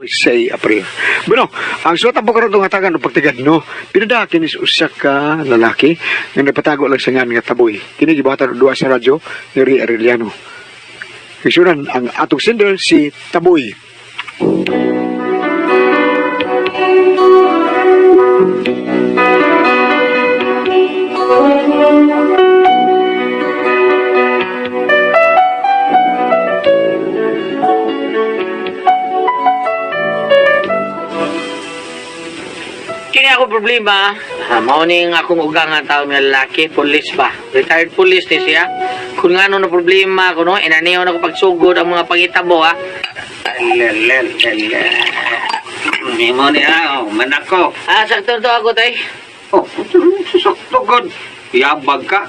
Say a prayer. Bueno, ang suwat ang bukaron itong hatagan o pagtigad, no? Pinada kini sa usa ka lalaki nga nagpatago lang sa ngan nga Taboy. Kini gibuhatan og duha sa radyo ni Ray Arellano. Kisuran ang atong sender si Taboy. Kini ako problema, ha, mao ni nga akong ugang nga tao nga lalaki, police ba? Retired police ni siya. Kung ngano na problema ko no, inaniyaw na ko pagsugod ang mga pangitabo ha. Lelelele. Nimo ni ah, oh, manako. Ah, sakto to ako tay. Oh, sakto god. Yabag ka.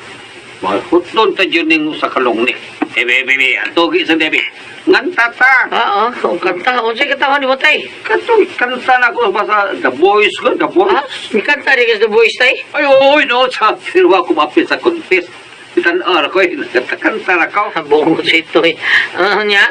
Mahuton ta dyan ning sa kalong ni. Eh, bebe, bebe, atugi sa debi. Nganta ta. Oo, kung kanta, unsay katawhan nimo tay? Katoy, kanta na ko basta The Boys ko, The Boys. Ha? Mikanta di ka sa The Boys tay? Ay, oy, no, sa sirwa ko mapil sa contest. Itan-ar ko, eh, kanta na ko. Bungo sa ito eh. Ano niya?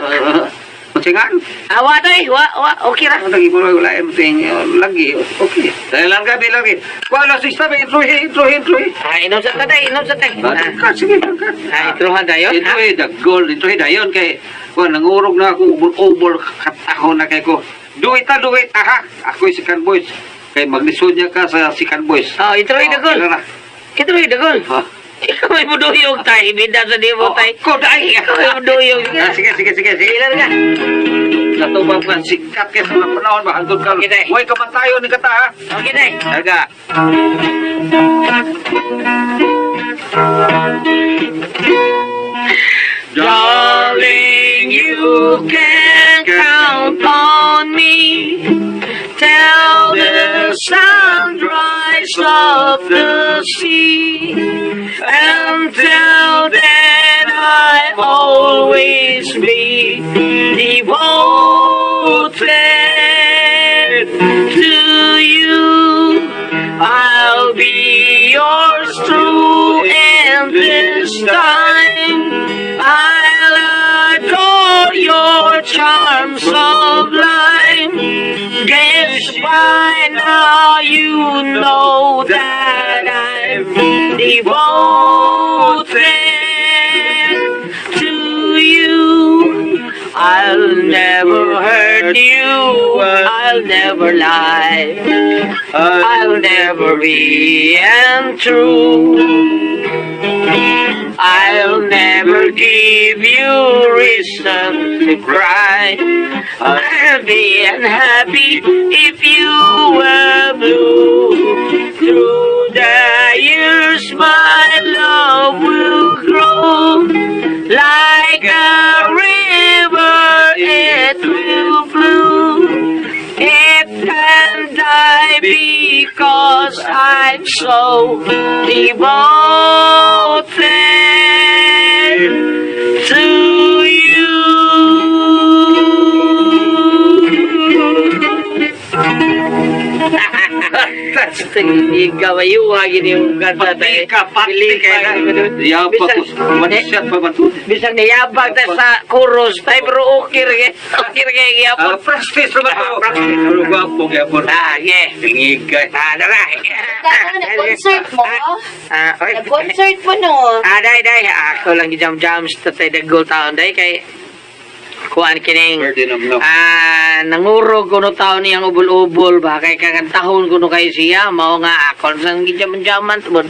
Masingan. Ah, wa tay, wa, wa, okay ra. Lagi mo wala everything lagi. Okay. Dahil lang gabi lagi. Wala sista ba intro intro intro. Ah, inom sa ta tay, inom sa tay. Ah, Ka sige ka. ah, introhan tayo. Intro the goal intro dayon kay kuan nangurog na ako ubol-ubol katako na kay ko. Duit ta duit aha. Ako si Second Boys. Kay maglisod niya ka sa Second Boys. Ah, intro the goal. Na. Intro the goal. Ha. Ikaw may muduyog tay, bida sa dimo tay. Ko dai. Ikaw may muduyog. Ah, sige sige sige sige. Ilan ka? Katubang ka sikat kay sa mga panahon ba hangtod ka. Okay, day. Way kamatayon ni kata ha. Okay tay. Daga. Darling, you can count on me till the sun dries up the sea. Until then, I always be devoted to you. I'll be yours true, and this time I'll adore your charms sublime. Guess by now you know that I'm devoted to you. I'll never hurt you. I'll never lie. I'll never be untrue. I'll never give you reason to cry. I'll be unhappy if you were blue. Through the years, my love will grow like a river. It will flow. It can die because I'm so devoted to you. Tingigawayuha gini yung kanta tayo. Pati ka, pati ka na. Yabag ko. One shot pa man to. Bisag niyabag ta sa chorus tayo pero okay ra kay okay ra kay gihapon. Ah, practice naman to. Practice. Pero gwapo gyapon. Ah, yeah. Tingigay. Ah, dara. Kaya nag-concert mo? Ah, okay. Nag-concert mo no? Ah, day, day. Ako lang gijam-jam sa tatay dagol taon, day. Kay, kuan kining, Ferdinand no. ah, nangurog kuno taon niyang ubol-ubol ba? Kay kakantahon kuno kay siya. Mao nga ako lang gijam-jaman tubon.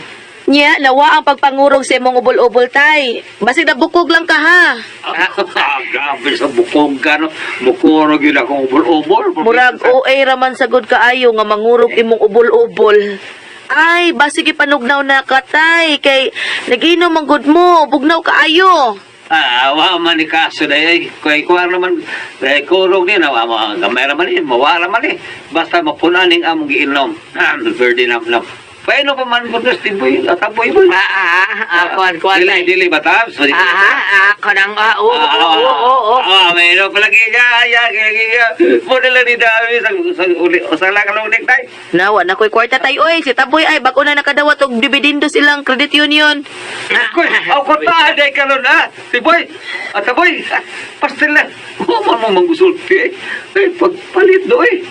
Nya, nawa ang pagpangurog sa imong ubol-ubol tay. Basig nabukog lang ka ha. Ah, grabe sa bukog ka no. Mukurog yun akong ubol-ubol. Murag OA raman sagod kaayo nga mangurog imong ubol-ubol. Ay, basig ipanugnaw na ka tay kay nagiinom ang gud mo, bugnaw kaayo. Ah, wa man ni kaso day. Kay kuha naman eh kurog ni na wa mo gamay ra man ni, mawala man ni. Basta mapunan ning among giinom. Ah, Ferdinand no. Paano pa man ko tiboy, ataboy mo. Ah, ah, ah, kuan, kuan, Dili, tay. dili ba tabs? Ah, ah, ah, kanang, ah, oo, oo, oo, oo. Ah, mayroon pala kaya, ya, kaya, kaya. Muna lang ni Dami sa uli, sa lang kalungnik tay. Nawa na ko'y kwarta tayo oy. Si Taboy ay bag-o na nakadawat og dividendo silang credit union. Koy, ako ta, day karon ha. Tiboy, ataboy, pastel na. Huwag mo manggusulti eh. Ay, pagpalit do eh.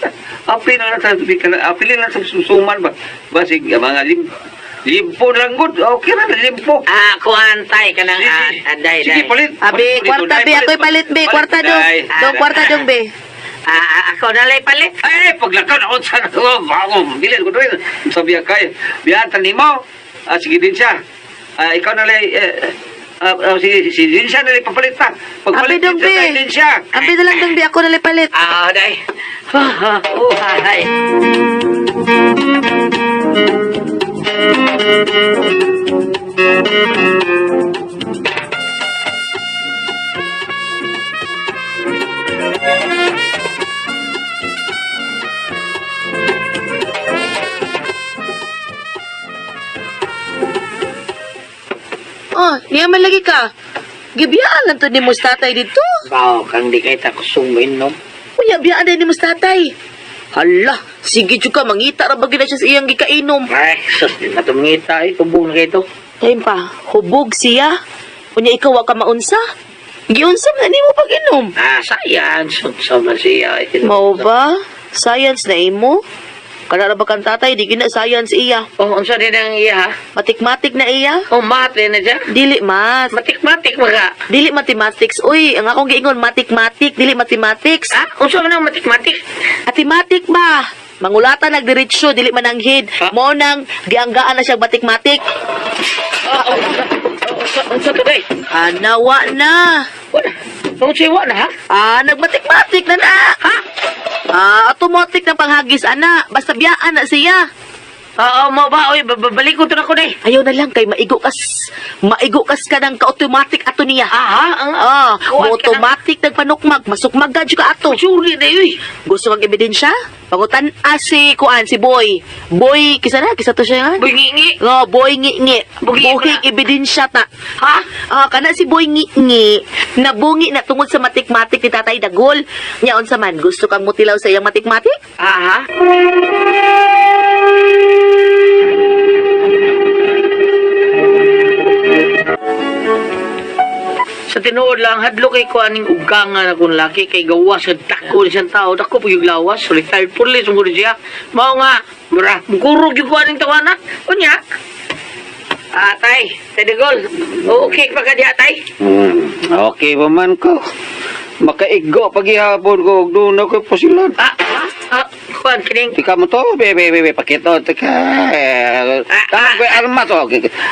Apil na lang sa, apil na lang sa susuman ba. Basig, mga limpo lang good. Okay na, limpo. Ah, kuan, tay, kanang, ah, ah, day, Sige, day. palit. Abi, Palit, kwarta palit, be, ako'y palit be, kwarta dong. Day. Dong kwarta dong be. Ah, ah, ako na lay palit. Ay, paglakaw na ako sa bago, bilin ko doon. Sabi kay, biyatan ni mo. Ah, sige din siya. Ah, ikaw na lang, eh, ah, ah, si din siya na lang papalit ta. Abi Pagpalit dong din be. siya, din siya. Abi na lang dong be, ako na lang palit. Ah, day. Ah, ah, oh, ay. Oh, niya man lagi ka. Gibiyaan lang to ni Mustatay dito. Bao, kang di kay ta kusong no. Unya, biyaan din ni Mustatay. Hala, sige jud ka, mangita ra ba gid na siya sa iyang gikainom. Ay, sus, di na tumingita ay, tubong na kayo to. Time pa, hubog siya. Unya ikaw wa ka maunsa. Giunsa man nimo pag-inom. Ah, science. Unsa man siya. Ay, Mao ba? Science na imo? Kana ra ba kang tatay, di gina science iya. Oh, unsa din ang iya ha? Matikmatik na iya? Oh, math din na siya. Dili math. Matik-matik mga. Dili mathematics. Uy, ang akong giingon matikmatik, dili mathematics. Ah, unsa man ang matik-matik? Atimatik ba? Mangulata nagdiretsyo, dili man ang head. Ha? Mao nang gianggaan na siyang matikmatik. Ah, oh, unsa unsa to day? Ah, nawa na. Wala. Tungod siya wala ha? Ah, nagmatikmatik na na. Ha? Ah, automatic ng panghagis ana. Basta biyaan na siya. Oo, mo ba? Oy, babalik ko to na ko day. Ayaw na lang kay maigo kas maigo kas ka ng ka-automatic ato niya. Ah, ha? Ang Ah, Kuwan mo ka ng- automatic nagpanukmag, masukmag ka jud ka ato. Suri na uy. Gusto kang ebidensya? Pangutan ah, si kuan si Boy. Boy kisa na kisa to siya nga. Bugingi. No, Boy ngi-ngi. Bugi Buhing na. ebidensya ta. Ha? Ah, kana si Boy ngi-ngi. Nabungi na tungod sa matikmatik ni Tatay Dagol. Nya unsa man gusto kang mutilaw sa iyang matikmatik? Ah, ha? Sa tinuod lang, hadlo kay ko aning ugangan akong laki kay gawas sa dako ni siyang tao, dako pag yung lawas, retired police ang siya. Mao nga, mura, mugurog yung ko aning tawana. Unya. Ah, tay, tay Degol. Okay pa ka diha, tay? Okay pa man ko. Makaigo paghihapon ko, og doon ako pusilon. Ah, ah, ah, kuan kining Tika mo to, be, be, be, be, pakito, tika. Ah, ko'y arma to.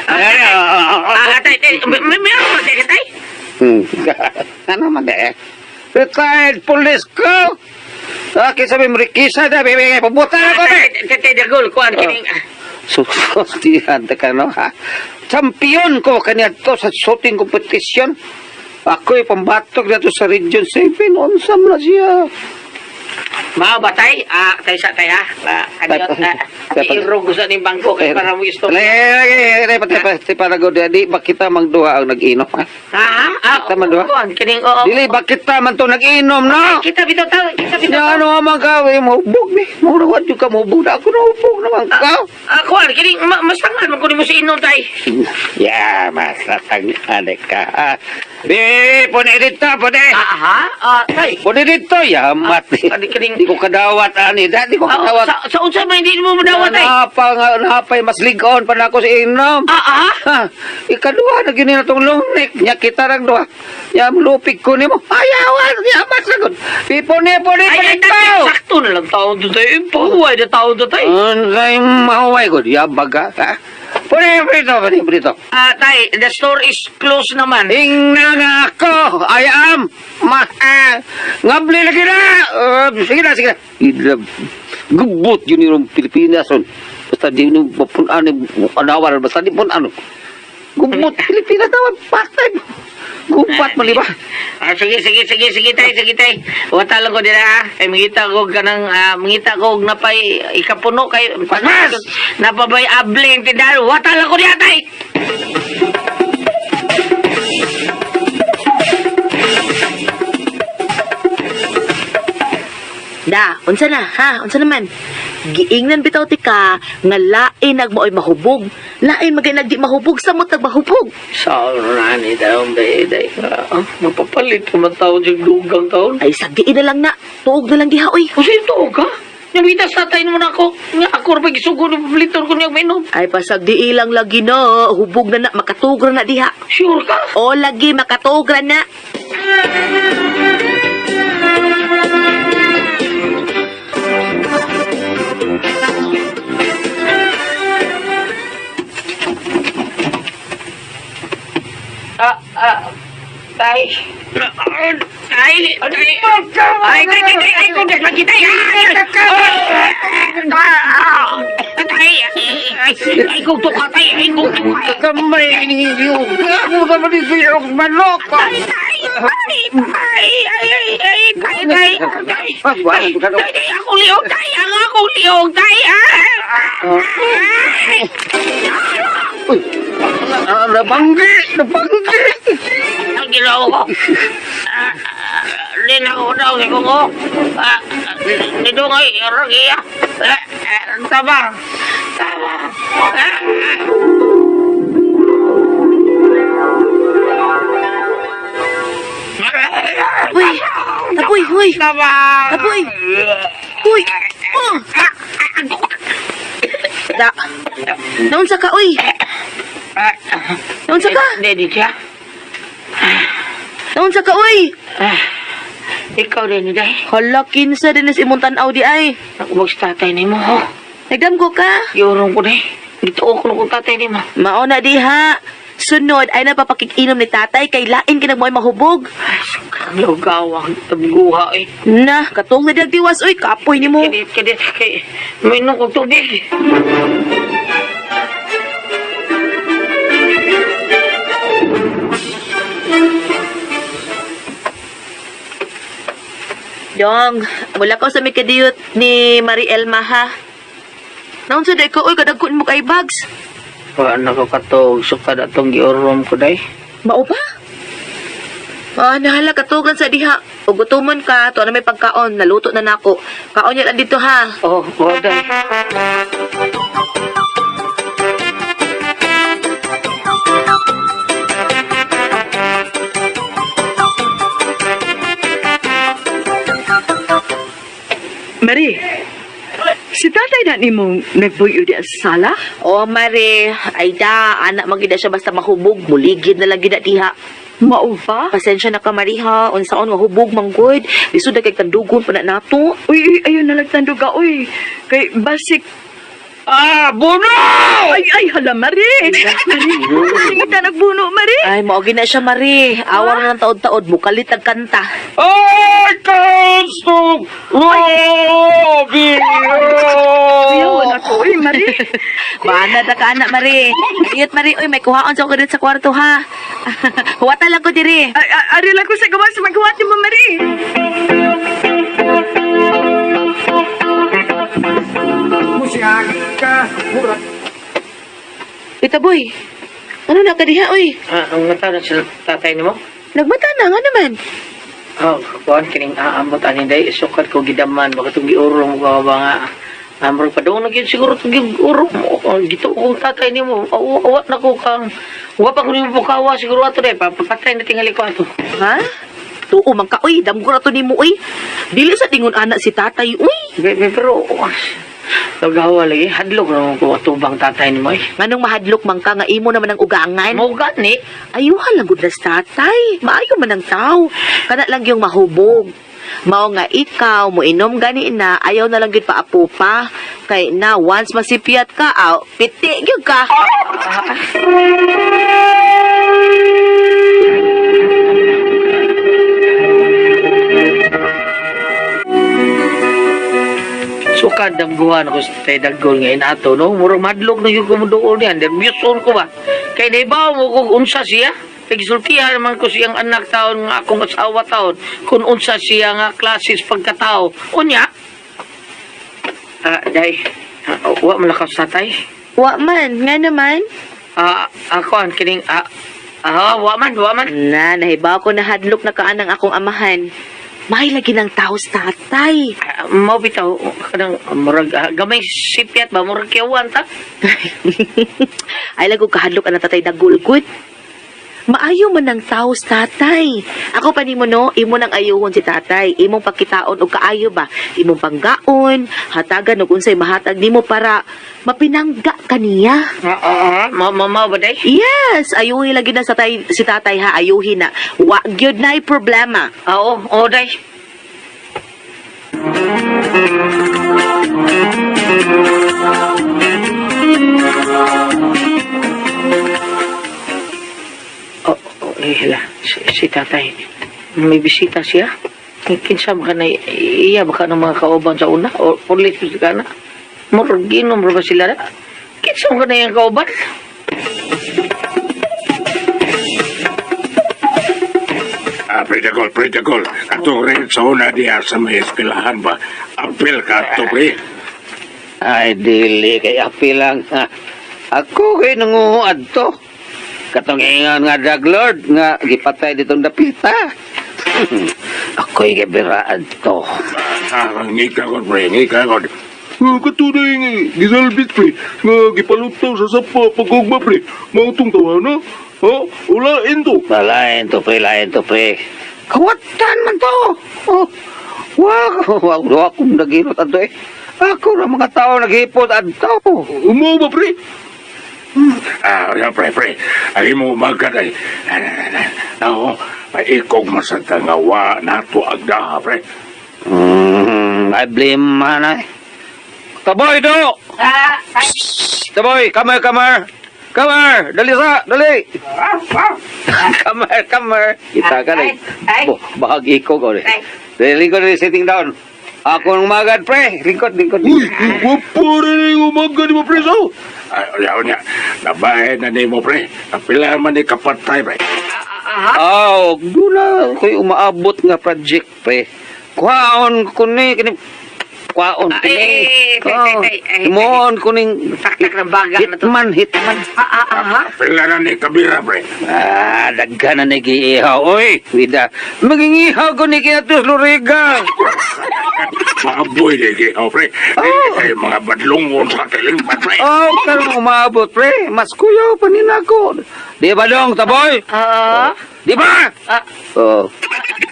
Ah, tay, tay, may meron ba tay, tay? Ano man eh? Retired police ko! Ah, kaysa may marikisa na, be, be, pabuta na ko, be! Tay, tay, tay, Degol, kuan kining Susustihan ka, no, ha? Champion ko kaniya to sa shooting competition. Ako'y pambatok na to sa Region 7. Unsa man na siya. Mao ba tay? Ah, tay sa tay ha. Ah, ano, ah, irog ko sa ning bangko kay para mo isto. Para go di ba kita magduha ang nag-inom, ha? Ha? Ah, Kita man duha. Kuan kining oo. Dili ba kita man to nag-inom, no? Kita bitaw ta, kita bitaw. Ya, ano man ka, eh, mahubog ni. Mura ka mahubog na ako nahubog naman ka. Ah, kuan kining masangan man ko nimo sa inom tay. Ya, masatang anak ka. Ah, Be, pone dito, pone. Ah, ha? Ah, tay. Pone dito, ya, mati. Ah, di kining Di ko kadawat, ani. Da, di ko Ah, kadawat. sa unsa man hindi mo madawat tay? Napa, nga, napay, mas ligon pa na ako sa inom. Ah, ah. Ha, ikaduha na gini na tong lungnik. Nya kita rang duha. Nya lupig ko nimo. Ayawan, ya mas lagot. Pone, pone, Ay, pone ay, tay, dito. sakto na lang taon to tay. Pahuway na taon to tay. Unsay mahuway ko, ya baga. Ha? Pone, pone dito, pone dito. Ah, tay, the store is closed naman. Ingna nga ako, I am, ma, ah, ngabli lagi na. Sige na, sige na. Idlab, gubot yun yung Pilipinas. On. Basta di nyo mapunan, anawan, basta di punan. Gumot Pilipinas naman part-time. Gumpat mo ba? Ah, sige, sige, sige, sige, tay, sige, tay. Wata lang ko dira, ha. Kay mangita ko kanang, mangita ko og napay ikapuno kay Mas! Napabay able ang tindahan. Wata lang ko diha, tay. Da, unsa na ha? Unsa naman? Giingnan bitaw ti ka nga lain nagmaoy mahubog. Lain magay nagdi mahubog sa mo tag mahubog. Sa rani daw, day, day. Ah, mapapalit ko man taon sa dugang taon. Ay sagdiin na lang na. Tuog na lang diha oy. Kasi ito ka? Nabita sa tatay naman ako. Nga ako rin pagisugo ng pablitor ko niyang mainom. Ay pasagdi ilang lagi na, hubog na na makatugra na diha. Sure ka? O lagi makatugra na. Ah, ah, tay. Ay, ay, ay, ay, ay, ay, ay, kung lagi tay. Ay, ay, ay, kung tuka, tay, ay, kung tuka. Kamay ninyo. Ako naman ni Sir Manok. Ay, ay, ay, ay, ay, ay, tay, tay, tay. Tay, tay, ako liog, tay, ang ako liog, tay, ah. Ay. Uy, nabanggi, nabanggi. Ang ginawa ko. Ah, ah, Linaw daw sa ko. Ah, Nidungay, ragiya. Ah, ah, Tama. Tama. Ah, Uy, tapoy, uy. Tama. Tapoy. Uy. Oh. Da. Naunsa ka oy? Naunsa ka? Hindi, di siya. Naunsa ka oy? Ah, Ikaw din, hindi. Hala kinsa din is imong tan-aw di ay. Nakumag sa tatay ni mo. Oh. Nagdamgo ka. Yorong ko na eh. Gituo ko na kong tatay ni mo. Mao na diha. Sunod ay napapakikinom ni tatay kay lain kinag mo'y mahubog. Ang lugawang tabguha eh. Na, katong na diwas oy, kapoy nimo. Kadit, kadit, kay mainom kong tubig. Dong, mula ko sa mikadiyot ni Marie Elma ha. Naunsa day ko oy kadagkon mo kay bags. Paano ko katog? Sukad atong giurom ko day. Mao ba? Ah, nahala katugan sa diha. O gutomon ka, to na may pagkaon, naluto na nako. Kaon niya lang dito ha. Oh, oh, day. Mari, si tatay na nimong nagbuyo di sa sala? Oh, Mare, ay da, anak magida siya basta mahubog, muligid na lang gida diha. Mao ba? Pasensya na ka, Mari ha. Unsaon nga hubog manggod. Lisod na kay tandugon pa na nato. Uy, uy, ayun nalagtando ka, uy. Kay basik. Ah, buno! Ay, ay, hala, Mari. Mari, singita nagbuno, Mari. Ay, mao na siya, Mari. Awa na ng taod-taod, mukalit ang kanta. I can't stop loving Ayaw, you. wala ko, uy, Mari. Maana ta ka, anak, Mari. Iyot, Mari. Uy, may kuhaon sa ko dito sa kwarto, ha. Huwata lang ko diri. Ay, ay, ari lang ko sa gawas, maghuwat ni mo, Mari. Ito, boy. Ano na ka diha, uy? Ah, ang mata na sila tatay ni mo? Nagmata na, nga naman. Oh, kuan kining aambot ani day sukat ko gidaman baka tong giurong mo ka ba nga. Amro pa doon gyud siguro tong giurong mo. Oh, gituo kong tatay nimo. Awa awa na ko kang wa pa ko nimo pukawa siguro ato day papatay na tingali ko ato. Ha? Tuo man ka, uy. Damgo na to nimo, uy. Dili sa tingon anak si tatay, uy. Be, be, pero lagawa lagi hadlok na ko atubang tatay nimo eh. Nganong mahadlok man ka nga imo naman ang ugangan. Mao gani. Ayuhan lang gud na sa tatay. Maayo man ang tao. Kana lang yung mahubog. Mao nga ikaw, moinom gani na, ayaw na lang gyud paapo pa. Kay na, once masipiyat ka, aw, piti gyud ka. Sukad ang guwan ko sa tay dagol ngayon ato no. Murag madlok na gyud ko mo duol niyan. Nerbyuson ko ba. Kay nahibaw mo kung unsa siya. Nagsultihan naman ko siyang anak taon nga akong asawa taon kung unsa siya nga klasis pagkatao. Unya? Ah, day. Ah, wa man lakas tatay. Wa man, nga naman. Ah, ako ang kining wa man, wa man. Na, nahibaw ko na hadlok na kaanang akong amahan. May lagi ng tao sa tatay. Ah, mao bitaw kanang murag gamay sipyat ba murag kiyawan ta. Ay lago kahadlok ang tatay dagulgud. Maayo man ang tao sa tatay. Ako pa nimo no, imo nang ayuhon si tatay. Imong pagkitaon og kaayo ba? Imong panggaon, hatagan og unsay mahatag nimo para mapinangga kaniya. Mao mao mao ba day? Yes, ayuhin lagi na sa tay, si tatay ha, ayuhin na. Wa gyud na'y problema. Ah, oo, oo day. Oh, oh, eh, hala. Si tatay. May bisita siya. Kinsa ba ka na iya ba ka ng mga kauban sa una? O pulis ba ka na? Murag ginom ra ba sila na? Kinsa ba ka na iyang kauban? Ah, pre Dagol, pre Dagol. Atong rin sa una diya sa may eskwelahan ba? Apil ka ato, pre. Ay, dili kay api lang. Ha. Ako kay nanguhuad to. Katong ingon nga drug lord nga gipatay ditong dapita. Ako'y gibiraan to. Ah, ngika ko, pre, ngika ko. Katunay nga, gisalbit pre, nga gipalutaw sa sapa pagugma pre, mautong tawana, ha? Ulain to. Lain to, pre, lain to, pre. Kawatan man to. Oh, wag, wag, wag akong nagilot adto eh. Ako ra mga tao naghipot adto. Umaw ba pre? Ah, ya, pre, pre. Ay mo umaga ay. Ako, maikog masanta nga wa nato agda, pre. I blame man ay. Taboy do! Ah, Taboy, come here, come here. Come here, dali sa, dali. Come here, come here. Kita ka na eh. Ay, ay. Bo, bahag ikog ko eh. Ay. Dali, lingkod, dali, sitting down. Ako ng magad, pre. Lingkod, lingkod. Uy, wapo rin yung umaga di ba pre so? Ay, yaw niya. Nabahin na nimo, pre. Kapila man ni kapatay, pre. Aw, doon na ko'y umaabot nga project, pre. Kuhaon ko ni, kini, kuhaon ko ni. Ay, ay, ay, ay, ay, ay. Himuon ko ning Taktak ng baga na to. hitman, hitman. Ah, ah. Kapila na ni kabira, pre. Ah, daghan na nag-iihaw, oy. Wida, magingihaw ko ni Kinatos Loriga. Mga boy, di gihaw, pre. Ay, mga badlongon sa kilingpan, pre. Oh, karon umaabot, pre. Mas kuyaw pa ni nako. Di ba dong, taboy? Ah, Di ba? ah. Oh.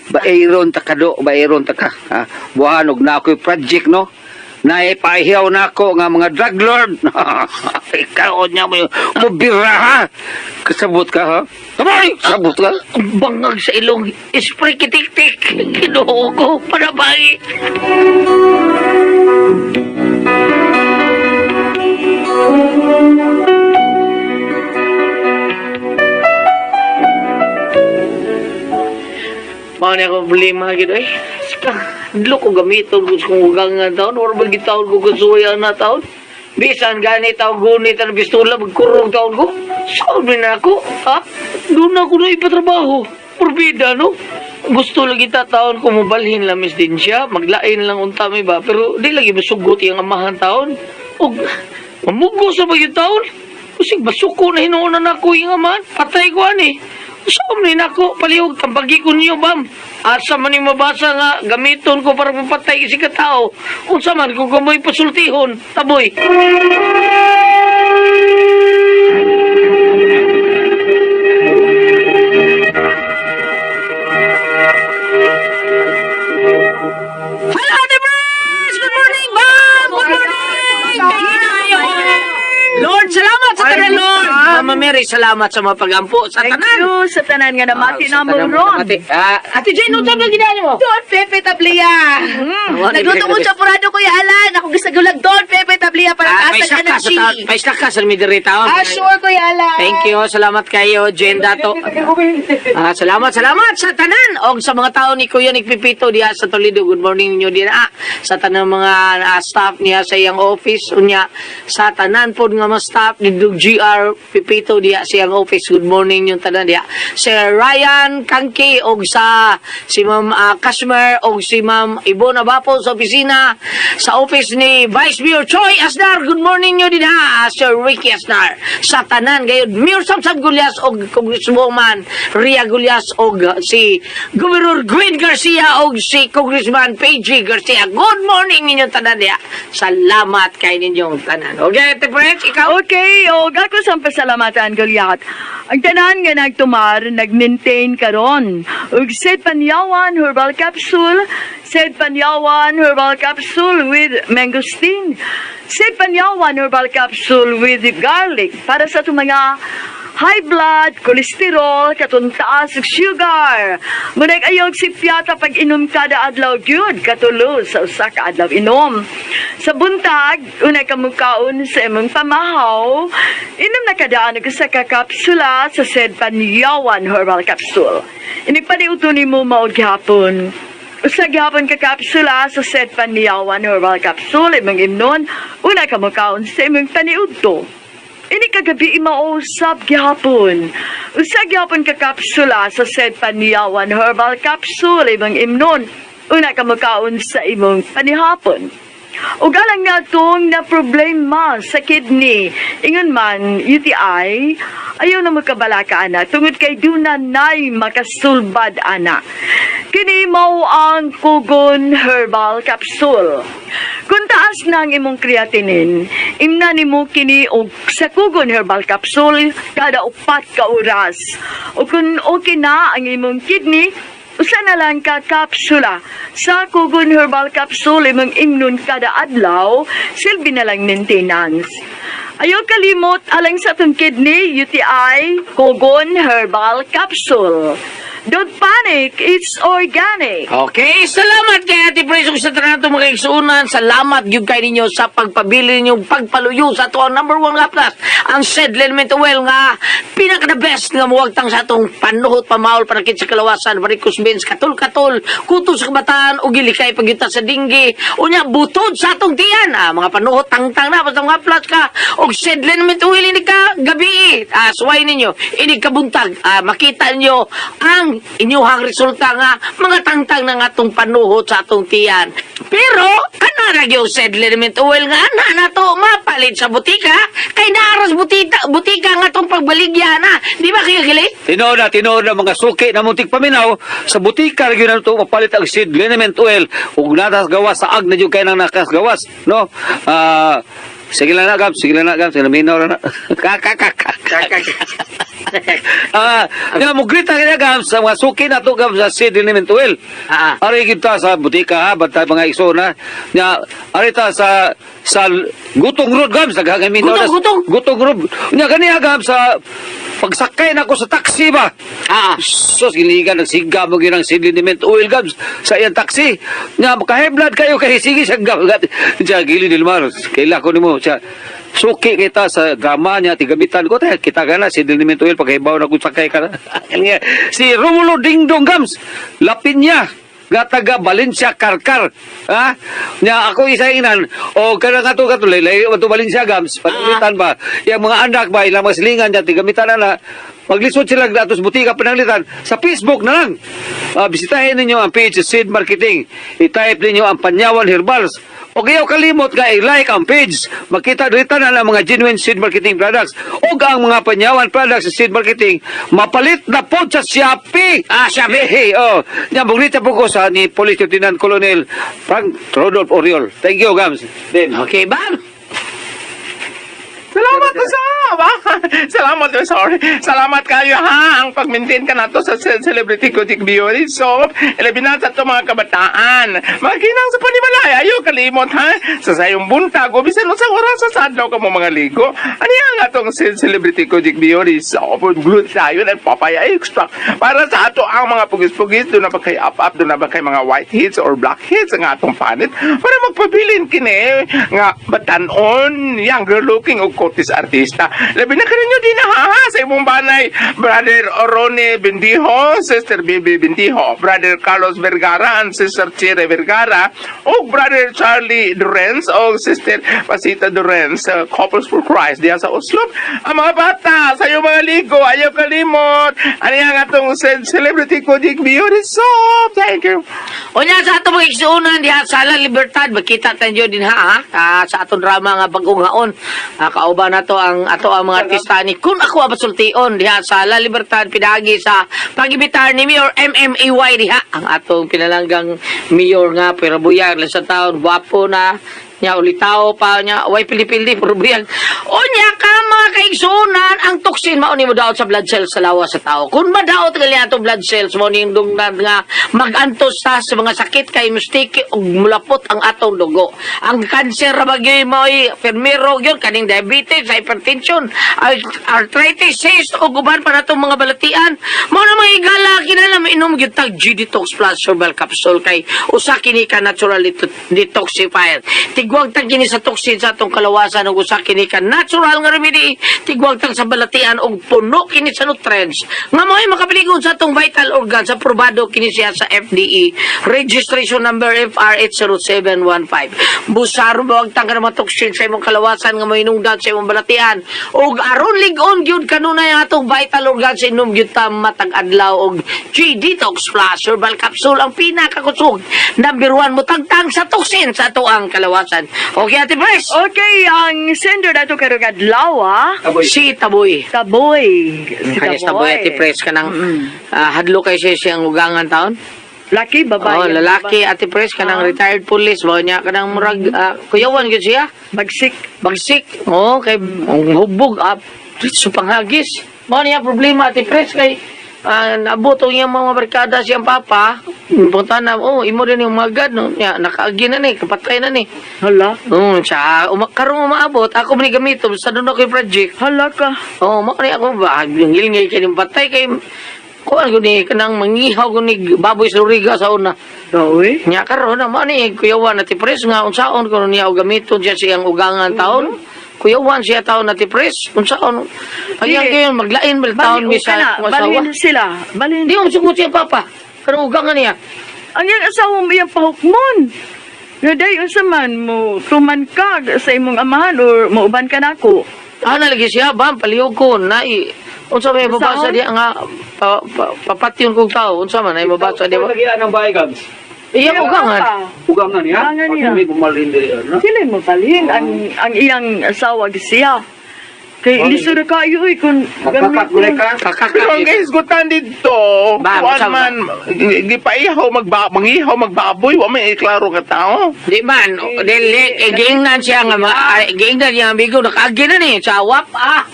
Bairon ta ka do, bairon ta ka. Ha? Buhanog na ako'y project, no? Naipahiyaw na ako nga mga drug lord. Ikaw niya mo mubira ha. Kasabot ka ha? Taboy, kasabot ka. Ang bangag sa ilong. Spray kitik-tik. Kinuho ko. Panabahi. Mao ni ako problema gid eh. Saka, dlo ko gamiton ko sa kong ugang nga taon. Or bagitaon ko kasuya na taon. Bisan gani taon gunit ang pistola, magkurong taon ko. Sabi na ako, ha? Doon ako na ipatrabaho. Porbida, no? Gusto lagi ta taon ko mobalhin lamis din siya. Maglain lang unta mi ba. Pero di lagi masugot iyang amahan taon. Og, mamugo sa bagyo taon. Kusig basuko na hinuonan ako yung amahan. Patay ko ani. Saan ni nako palihog tambagi ko niyo bam. Asa man ni mabasa nga gamiton ko para mapatay si katao. Unsa man kung kamoy pasultihon, taboy. Hello, Ate Bros! Good morning, Ma'am! Good morning! Lord, salamat sa tanan, Lord. Mama Mary, salamat sa mga pagampo sa Thank tanan. you sa tanan nga namati Ah, sa na mo tanan ron. namati. Ah, Ate Jane, unsa ba ginani mo? Don Pepe Tablia. Wala, Nagluto ko grabe. siya purado, Kuya Alan. Ako gisagulag Don Pepe Tablia. lovely ha, para Ah, taas ang paisla ka sa energy. Paisla ka sa midiri taon. Ah, sure, Kuya Alan. Thank you. Salamat kayo, Jen Dato. Ah, salamat, salamat sa tanan og sa mga tao ni Kuya Nick Pipito diha sa Toledo. Good morning ninyo din ah. Sa tanan mga staff niya sa iyang office unya sa tanan pod nga mga staff ni Dug GR Pipito diha sa iyang office. Good morning yung tanan diha. Sir Ryan Kangki og sa si Ma'am Customer og si Ma'am Ibon Abapo sa opisina sa office ni Vice Mayor Choi Asnar. Good morning nyo din ha, Sir Ricky Asnar. Sa tanan gayud Mayor Samsam Gulyas og Congresswoman Ria Gulyas og si Governor Gwen Garcia og si Congressman PG Garcia. Good morning ninyong tanan diha. Salamat kay ninyong tanan. Okay, Ate Friends, ikaw? Okay, o ako sa pasalamatan, Goliath. Ang tanan nga nagtumar, nag-maintain karon. Ug said Panyawan Herbal Capsule, said Panyawan Herbal Capsule with mangosteen, said Panyawan Herbal Capsule with garlic para sa itong mga high blood, cholesterol, katong taas ug sugar. Munag ayaw si Piata pag inom kada adlaw gyud, katulo sa usa ka adlaw inom. Sa buntag, unay ka mukaon sa imong pamahaw, inom na kadaan og usa ka kapsula sa said Panyawan Herbal Capsule. Inigpaniuto nimo mao gihapon. Usa gihapon ka kapsula sa said Panyawan Herbal Capsule imong imnon, una ka mukaon sa imong paniudto. Ini kagabi imausap gihapon. Usa gihapon ka kapsula sa said Panyawan Herbal Capsule imong imnon. Una ka mukaon sa imong panihapon. Ug alang natong na problema sa kidney. Ingon man, UTI, ayaw na magkabalaka ana, tungod kay duna nay makasulbad ana. Kini mao ang Kugon Herbal Capsule. Kung taas na ang imong creatinine, imna nimo kini og sa Kugon Herbal Capsule kada 4 ka oras. O kung okay na ang imong kidney, usa na lang ka kapsula sa Kugon Herbal Capsule imong imnon kada adlaw, silbi na lang maintenance. Ayaw kalimot alang sa atong kidney, UTI, Kugon Herbal Capsule. Don't panic, it's organic. Okay, salamat kay Ate Pres ug sa tanan nato mga igsuonan. Salamat gyud kay ninyo sa pagpabili ninyo, pagpaluyo sa ato ang number one nga plus, ang said Liniment Oil nga pinaka the best nga muwagtang sa atong panuhot, pamawol, panakit sa kalawasan, varicose veins, katol-katol, kuto sa kabataan, ug gilikay pagyuta sa dinggi. Unya butod sa atong tiyan. Ah, mga panuhot tangtang na basta mga plus ka og said Liniment Oil ini ka gabi. Ah, suway ninyo, ini kabuntag. Ah, makita ninyo ang inyuhang resulta nga mga tangtang na nga atong panuhot sa atong tiyan. Pero, kana ra gyud said liniment oil nga ana na to mapalit sa butika kay naaras butika butika nga atong pagbaligya na. Di ba kayo gili? Tinuod na, tinuod na mga suki na muntik paminaw, sa butika ra gyud na to mapalit ang seed liniment oil ug natas gawas sa ag na jud kay nang nakasgawas, no? Ah, sige lang na gam, sige lang na gam, sige lang minaw ra na. Ka ka ka ka. Ah, nga mo grita kaya gam sa mga suki na to gam sa seed liniment oil. Ari kita sa butika ha, bantay mga igsoon ha. Nya ari ta sa Gutong Road gam sa gagamin. Gutong, Gutong. Gutong Road. Nya ganiya gam sa pagsakay nako sa taxi ba. Sus, giligan, nagsiga mo ginang seed liniment oil gams sa iyang taxi. Nga, makaheblad kayo kay sige siya gam. Siya, gili Dilmar, kaila ko nimo. Siya, suki kita sa drama niya, tigamitan ko, tayo, kita ka na, seed liniment oil, paghibaw na kung sakay ka na. Si Romulo Dingdong Gams, lapin niya, nga taga Valencia Karkar. Ha? Nya ako isa inan o kana nga to kato lay to Valencia Gams, pananglitan ba? Yang mga anak ba ilang mga silingan niya tigamitan na na maglisod sila atos butika pananglitan sa Facebook na lang. Ah, bisitahin ninyo ang page sa Seed Marketing. I-type ninyo ang Panyawan Herbals. O kayo kalimot nga i-like ang page. Makita dito na ang mga genuine Seed Marketing products. O ang mga Panyawan products sa Seed Marketing mapalit na po sa Shopee. Ah, Shopee. Hey, oh. Nya bugnita po ko sa ni Police Lieutenant Colonel Frank Rodolph Oriol. Thank you, Gams. Then. Okay, bam. Salamat. Salamat usab. Salamat, sorry. Salamat kayo ha ang pag-maintain ka nato sa Celebrity Kojic Beauty Soap. Ilabi na sa ato mga kabataan. Mga ginang sa panimalay, ayo kalimot ha. Sa sayong buntag o bisan unsang oras sa adlaw ka mo mga ligo. Ano ang atong Celebrity Kojic Beauty Soap? Glutathione and papaya extract para sa ato ang mga pugis-pugis, doon na ba kay up-up, doon na ba kay mga white heads or black heads ang atong panit para magpabilin kini nga batanon, younger looking og kotis artista. Labi na kaninyo din ha, sa imong banay, Brother Orone Bendijo, Sister Bibi Bendijo, Brother Carlos Vergara and Sister Chere Vergara, ug Brother Charlie Durenz o Sister Pasita Durenz, Couples for Christ diya sa Oslo. Ang mga bata sa iyong mga ligo, ayaw kalimot. Ano yung atong Celebrity Kojic Beauty Soap? Thank you. Unya sa atong mga igsuonan diha sa La Libertad, magkita tayo din ha, ha? Ah, sa atong drama nga bagong haon. Ah, kauban nato ang ato ang mga artista ni Kun Ako Abasultion diha sa La Libertad pidagi sa pagibitar ni Mayor MMAY diha ang atong pinalanggang mayor nga pero buyag lang sa taon, gwapo na nya, ulitaw pa nya, way pili-pili, puro buyag. Unya ka mga kaigsuonan, ang toxin mao ni mo daot sa blood cells sa lawas sa tao. Kung madaot gali atong blood cells mo ning dungnan nga magantos sa mga sakit kay mustiki ug mulapot ang atong dugo. Ang cancer ra ba gyud mo'y fermero gyud, kaning diabetes, hypertension, arthritis, cyst ug uban pa natong mga balatian. Mao na mga higala, kinahanglan mainom gyud tag G Detox Plus Herbal Capsule kay usa kini ka natural detoxifier. Tigwag tag kini sa toxin sa atong kalawasan ug usa kini ka natural nga remedy. Tigwag tag sa balatian ug puno kini sa nutrients nga mao'y makapiligon sa atong vital organs. Aprobado kini siya sa FDA, registration number FR80715. Busaro mo ang tang mga toxin sa imong kalawasan nga mohinungdan sa imong balatian ug aron lig-on gyud kanunay ang atong vital organs, inom gyud ta matag adlaw og G Detox Plus Herbal Capsule, ang pinakakusog number 1 mo tagtang sa toxin sa ato ang kalawasan. Okay, Ate Pres. Okay, ang sender nato karong adlaw, ah. Taboy. Si Taboy. Taboy. Si Kanis Taboy, Ate Pres, kanang hadlo kay siya siyang ugangan taon. Laki, babae. Oh, lalaki, Ate Pres, kanang retired police ba niya, kanang murag kuyawan gyud siya. Bagsik. Bagsik. Oh, kay ang hubog up sa panghagis. Mao niya problema, Ate Pres, kay naabot ang iyang mga barkada siyang papa. Punta na, oh, imo rin yung magad, no? Nya, nakaagi na ni, kapatay na ni. Hala. Oh, siya, karong umaabot, ako man ni gamito, sa doon ako yung project. Hala ka. Oh, mao ni ako ba, ngilngil kay ning patay kay kuan ko ni kanang mangihaw ko ni baboy sa luriga sa una. Daw eh. Nya karon na mao ni kuyawan na Pres nga unsaon kuno niya og gamiton siya siyang ugangan taon. Kuyawan siya taon na Pres, unsaon. Ayan Dili. kayo maglain bal taon Bali, mi sa na. akong asawa. Balhin sila. Balhin. Di mo sugot siya papa. Kanang ugangan niya. Ang iyang asawa mo iyang pahukmon. Nga day, unsa man mo, tuman ka sa imong amahan or mauban ka nako. Ana lagi siya ba palihog ko na unsa may mabasa Unsaon? diya nga papatyon kog tao, unsa man ay mabasa diya ba? Lagi ang bahay, Gabs. Iyang ugangan. Ugangan niya. Ugangan niya. Pag may gumalhin diri, ano? Sila mo balhin ang iyang asawa siya. Kay lisod ra kayo eh kung Magkakak gulay ka. Kakak. Pero ang kahisgutan dito, Ba, kuan unsa ba? man, gipaihaw mangihaw magbaboy, wa may iklaro ka tao. Di man, dili, eh, giingnan siya nga, giingnan niya amigo, nakaagi na ni, sa wap ah.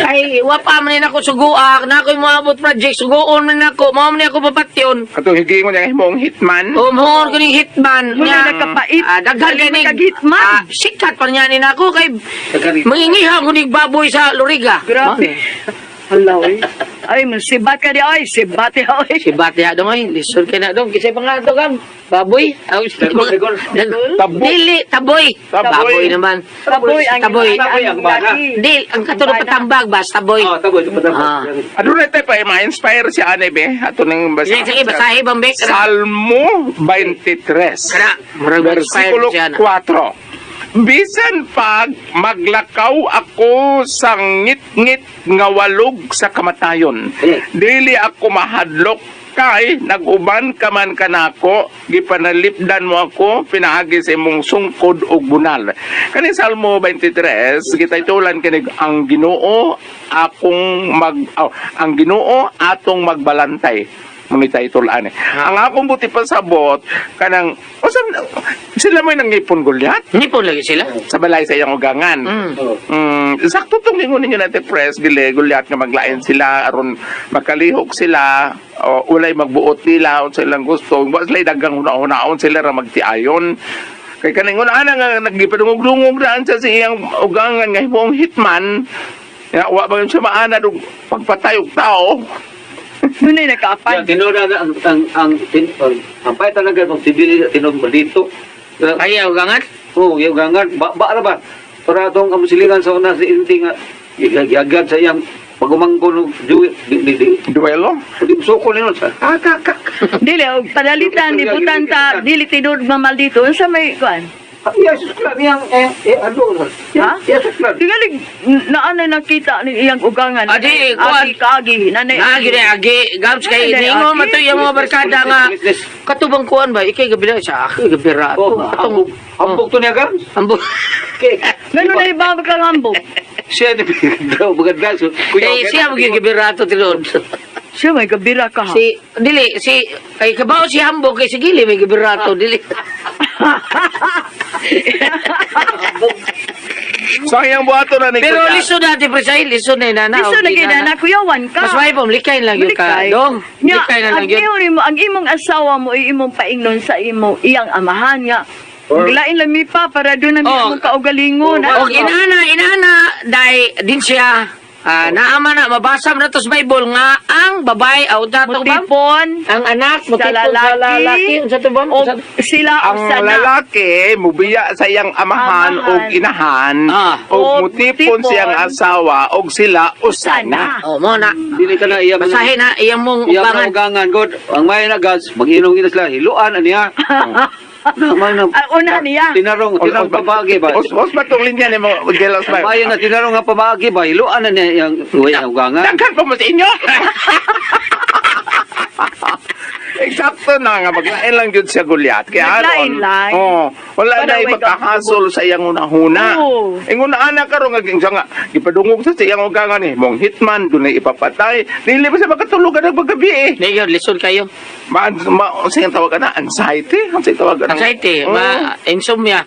Ay, wap ah, man ako suguak, na ako'y moabot project, suguon man ako, mao man ako papatyon. Katong higingon niya himong hitman. Umuhon ko ning hitman. Muna nagkapait. Ah, daghan Dali kay ning- magkag-hitman. Ah, sikat pa niya ni nako kay Daghan. mangingihaw ko ning baboy sa Loriga. Grabe. Hala oy. Ay, man sibat ka di ay, sibat di ay. Sibat diha dong ay, lisod kay na dong. Kisay pangalan to kam? Baboy? Dagol, dagol. Tabo. Dili, taboy. Taboy. Baboy naman. Taboy ang Taboy. Taboy ang bana. laki. Dili, ang katulad Bana. patambag ba, taboy. Oh, taboy, taboy, taboy. Ah. Adunay tayo pa ma-inspire si Ane be. Ato ning basa. Sige, sige, basahi bang be. Salmo 23. Kana, murag ma-inspire Versikulo siya na. 4. Bisan pag maglakaw ako sa ngit-ngit nga walog sa kamatayon, Eh. dili ako mahadlok kay nag-uban ka man kanako, gipanalipdan mo ako pinaagi sa imong sungkod ug bunal. Kani Salmo 23, gitaytulan kini ang Ginoo akong mag oh, ang Ginoo atong magbalantay. Muni title ani. Ang akong buti pasabot kanang unsa sila mo'y nangipon, Goliath, Ngipon lagi sila. Sa balay sa iyang ugangan. Sakto tong lingon ninyo natin press gile Goliath nga maglain sila aron makalihok sila o walay magbuot nila unsa ilang gusto. Wa sila dagang huna-hunaon, sila ra magtiayon. Kay kaning una nga nagipadungog-dungog daan sa iyang ugangan nga himuong hitman. Ya, wa ba yun siya maanad og pagpatay og tao? Dunay nakapan. Ya, tinuod na ang pay talaga kung sibili tinuod dito. Ayaw gangat. Oh, yung gangan ba ba ra ba? Para atong kamusilingan sa una si inti nga gigagad sa iyang pagumangkon og juwi di di di. Duelo? Di suko nino sa. Ah, ka ka. Dili og padalitan di butan ta dili tinuod mamal dito unsa may kuan? Ya suklan yang eh eh ano. Ha? Ya suklan. Tingali naa na nakita ni iyang ugangan. Ah, di, kuan. Agi kaagi nanay. Naagi na agi gabs kay Nanay, ningon agi. man to iyang mga barkada nga katubang kuan ba ikay gabila sa ako gabira Oh, ato. Atong ambog ambog to niya gams. ambog. Kay Ngano na iba kang hambog? siya ni maganda so. Eh siya mo gibira ato tinuod. Siya may gabira ka ha. Si dili si kay kabaw si hambog kay si Gili may gibirato dili. So ang iyang buhaton na ni Pero Goliath. lisod na ti presay lisod na inana. Lisod na gyud na kuyawan ka. Mas may pong likay lang yun ka. Malikay. Dong, Nga, likay na lang ang yun. imo nimo, ang imong asawa mo ay imong paingnon sa imo iyang amahan nga. Maglain lang mi pa para doon na mi Oh. among kaugalingon. Og inana, inana, dai din siya. Ah, naama na mabasa mo na to sa Bible nga ang babae aw datong ba? Mutipon Ang anak sa mutipon sa lalaki, lalaki unsa to ba? o sila o Ang sana. lalaki mubiya sa iyang amahan Amahan. og inahan og Og mutipon mutipon siyang asawa og sila usana. Oh, mo na. Dili ka na iya Basahin na iyang mong Iya ugangan. ugangan god. Ang may na gas mag-inom gina sila hiluan aniya. Na may na. Ang una niya. Tinarong tinarong pamagi ba? Os os ba tong linya nimo Gelos ba? May na tinarong nga pamagi ba hiluan na niya yang uy ang ugangan. Daghan pa mo sa inyo. Eksakto na nga maglain lang jud siya Goliath. Kaya Maglain aron, lang. oh, wala Para na may ipagkahasol sa iyang unahuna. Oo. Ingon na ana karon nga siya nga gipadungog sa iyang ugangan ni mong hitman dunay ipapatay. Dili ba siya makatulog ang paggabi eh. Di yun, lisod kayo. Ma, ma unsay ang tawag na anxiety? Unsay tawag na? Anxiety, Oo. ma insomnia.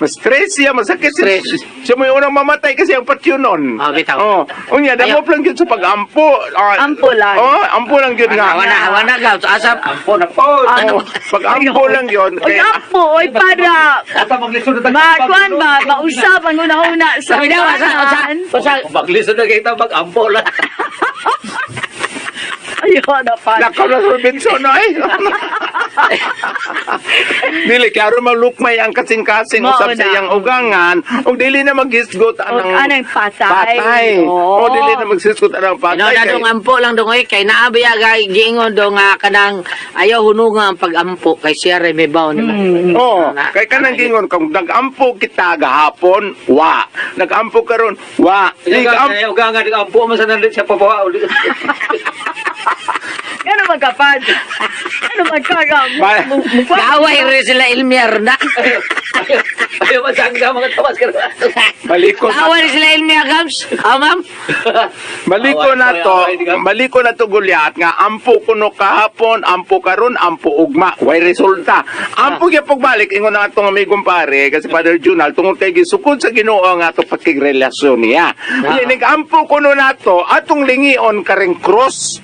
Ma-stress siya, masakit siya. Stress. Siya mo yung unang mamatay kasi ang patyo nun. Ah, bitaw. Oh. Unya, damo lang yun sa pag-ampo. Ah, Ampo lang. Oh, ampo lang yun nga. Wala, wala ka. Asap. Ampo na po. Oh, pag-ampo lang yun. Oy, Kaya, ampo, oy, para Ata maglisod na makuan ba, mausap ang una-una sa Sabi daw, asa, asa, ugahan. asa. Maglisod na kita mag-ampo lang. Ayun na pa. lakaw na sa Robinson, ay. Dili, klaro malukmay ang kasing-kasing Mao usap sa na. iyang ugangan. O dili na maghisgot Og anang anang patay. patay. Oo. O dili na maghisgot anang patay. Ano na dong ampo lang dong oy kay naabiya ga giingon dong nga kanang ayaw hununga ang pag-ampo kay siya ray may baon ni ba. Oo, Na- kay kanang gingon kung nag-ampo kita gahapon, wa. Nag-ampo karon, wa. Ugangan, Nag-ampo ugangan ampo man sa nandit siya pabawa. Ano man kapad? Ano man kaga? Gaway rin sila ilmiar na. Ayaw man sangga mga tawas ka. Baliko Gaway rin sila ilmiar gams. Ah, ma'am. Baliko na Away, to, away, di ka? baliko na to Goliath nga ampo kuno kahapon, ampo karon, ampo ugma. Way resulta. Ampo gyud pagbalik ingon na atong amigong pare kasi Father Junal tungod kay gisukod sa Ginoo ang ato pakigrelasyon niya. Unya nag-ampo kuno nato atong lingion karing cross.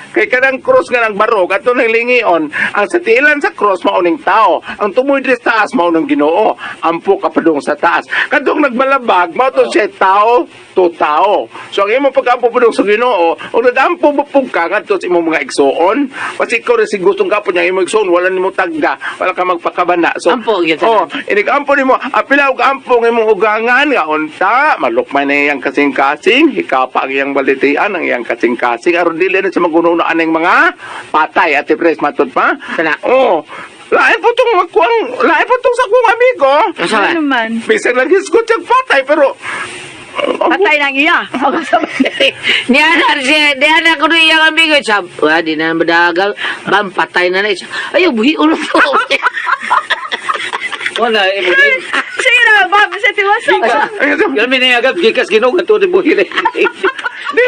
Kay kanang cross nga nagbarog ato nang lingion ang sa tiilan sa cross mao ning tao, ang tumoy diri sa taas mao ng Ginoo. Ampo kapadung sa taas. Kadtong nagbalabag mao to siya tao to tao. So ang imong pag-ampo padung sa Ginoo, ug nag-ampo mo pug ka ngadto sa imong mga igsuon, kasi ikaw rin si gustong kapon niya imong igsuon wala nimo tagda, wala ka magpakabana. So Ampo, gyud oh, inig-ampo nimo, apila og ampo ng imong ugangan nga unta, malukmay na iyang kasing-kasing, hikapa ang iyang balitian ang iyang kasing-kasing aron dili na siya maguno aning mga patay ate pres matud pa. Kana. Oh. Lain po tong magkuang, lain po tong sa akong amigo. Asa ba? Ano man? Bisan lang hisgot siyang patay pero Patay nang iya. Niana siya, niana ko na iyang amigo. Sab, wa di na madagal. Bam, patay na na. Siya, Ayaw, buhi ulo to. Wala imo din. Sige na, ba? Sa tiwasa ba? Galmi na agad gikas Ginoo ngadto ni buhi. Dili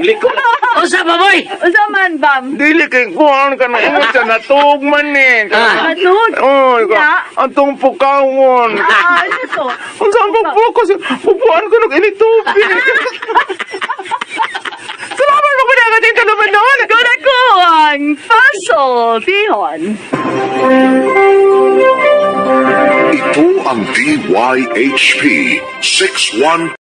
Liko. Usa pa, boy! Unsa man, Bam? Dili kay kuan ka na ingon sa natug man eh. Ah. Matug. Oh, Ya. antong pukawon. Ah, ano to? Unsa ang pagpokus? Pupuan ko ng initubig. Salamat mo pinagating ka naman noon. Kuna ko ang pasultihon. Ito ang DYHP 61.